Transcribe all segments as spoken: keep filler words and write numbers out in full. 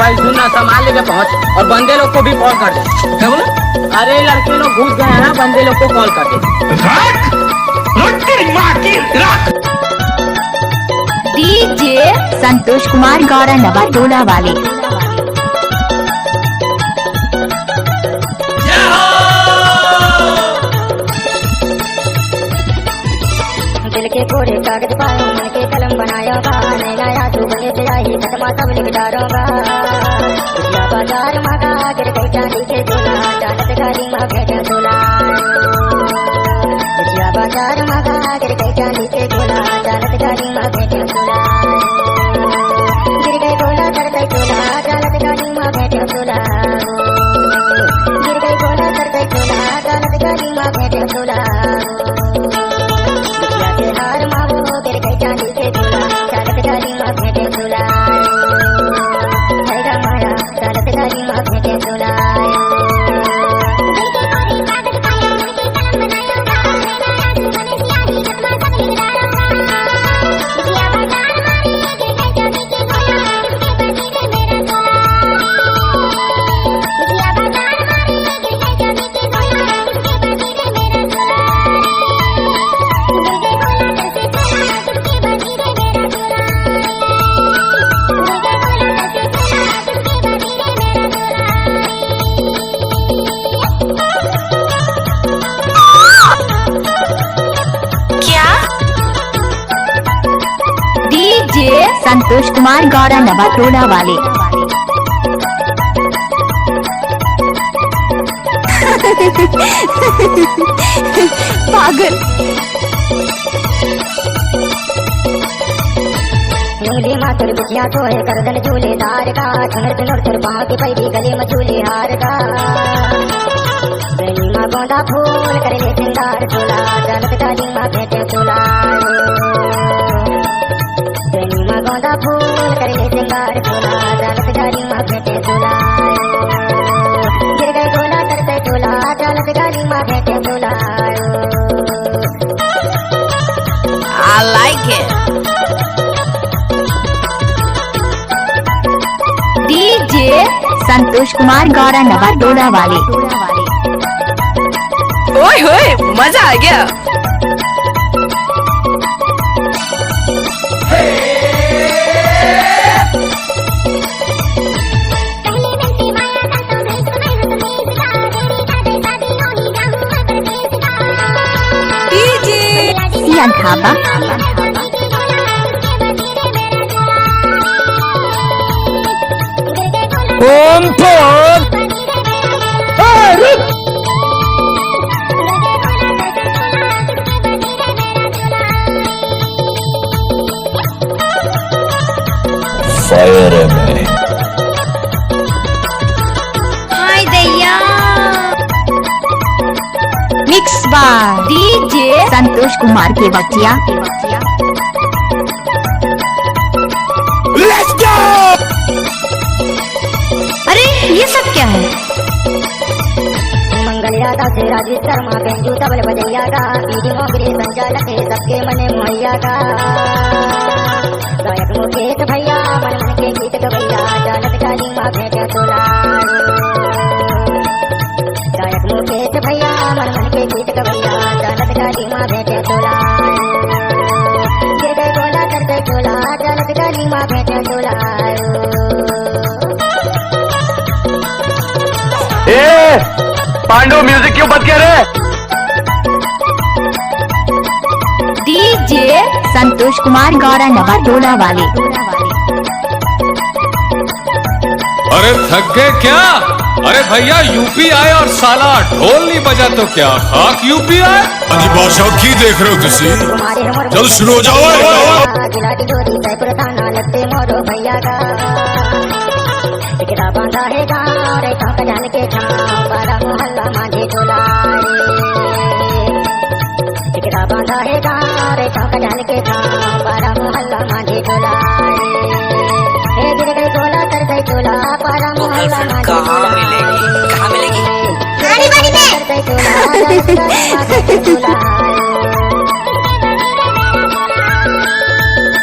भाई सुन ना, सामान लेके पहुंच और बंदे लोग को भी कॉल कर दे। क्या बोला? अरे लड़के लोग घुस गए हैं ना, बंदे लोग को कॉल कर दे। रख! रख तेरी माँ की, रख! डीजे संतोष कुमार गौरा नवा टोला वाले। दिल के कोरे कागज पायो, मन के कलम बनायो बा, नैना आंसू बने स्याही, खत्मा सब लिख डारो बा। बिटिया बाजार मा गा गिर गई चांदी के गोला, चालत गाड़ी मा भेजा तोला। बिटिया बाजार मा गा गिर गई चांदी के गोला, चालत गाड़ी मा भेजा तोला। गिर गई गोला, कर गई तोला, चालत गाड़ी मा भेजा तोला। गिर गई गोला, कर गई तोला, चालत गाड़ी मा भेजा तोला। बिटिया के हार मा वो गिर गई चांदी के गोला, चालत गाड़ी मा भेजे तोला। है गा माया, चालत गाड़ी मा भेजे तोला। क्या? डीजे संतोष कुमार गौरा नवा टोला वाले। पागल। उंगली मा तोर बिछिया सोहे करदन झूलेदार का, झुनर झुनर तोर पाँव की पैरी गले मा झूले हार का। बेनी मा गोंदा फूल कर ले सिंगार तोला, चालत गाड़ी मा भेजे तोला। बेनी मा गोंदा फूल कर ले सिंगार तोला, चालत गाड़ी मा भेजे तोला। गिर गई गोला कर गई तोला, चालत गाड़ी मा भेजे तोला। I like it. DJ Santosh Kumar Gaura नवा टोला वाले। ओए होए, मजा आ गया। डीजे सियान थापा। ओम फोर। ए, रुक। फायर है मैं। हाय दैया। Mix by DJ Santosh Kumar Kewatia. Let's go! अरे, ये सब क्या है? मंगल यादव से राजेश शर्मा, बेंजू तबल बजैया का, बीडी मोगरे संचालक है, सबके मने मुहैया का। गायक मुकेश भैया, मन मन के गीत गवैया, चालत गाड़ी मा भेजे तोला। गायक मुकेश भैया, मन मन के गीत गवैया, चालत गाड़ी मा भेजे तोला। गिर गई गोला, कर गई तोला, चालत गाड़ी मा भेजे तोला। ए, पांडू, म्यूजिक क्यों बंद किया रे? डीजे संतोष कुमार गौरा नवा टोला वाले। अरे थक गए क्या? अरे भैया, यूपी आए और साला ढोल नहीं बजा तो क्या खाक यूपी आए? अजी बादशाह की देख रहे हो तुसी? चल शुरू हो जाओ। टिकरा बांधा है गाँव रे, चौक ढाल के छाँव, बारह मोहल्ला माझे टोला रे। टिकरा बांधा है गाँव रे, चौक ढाल के छाँव, बारह मोहल्ला माझे टोला रे। ए गिर गई गोला, कर गई टोला, बारह मोहल्ला माझे टोला रे। कहाँ मिलेगी? कहाँ मिलेगी? आड़ी बाड़ी में। कर गई टोला, कर गई टोला रे।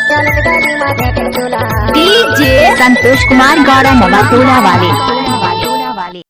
चलत गाड़ी माझे टोला। डीजे संतोष कुमार गौड़ा नवा टोला वाले।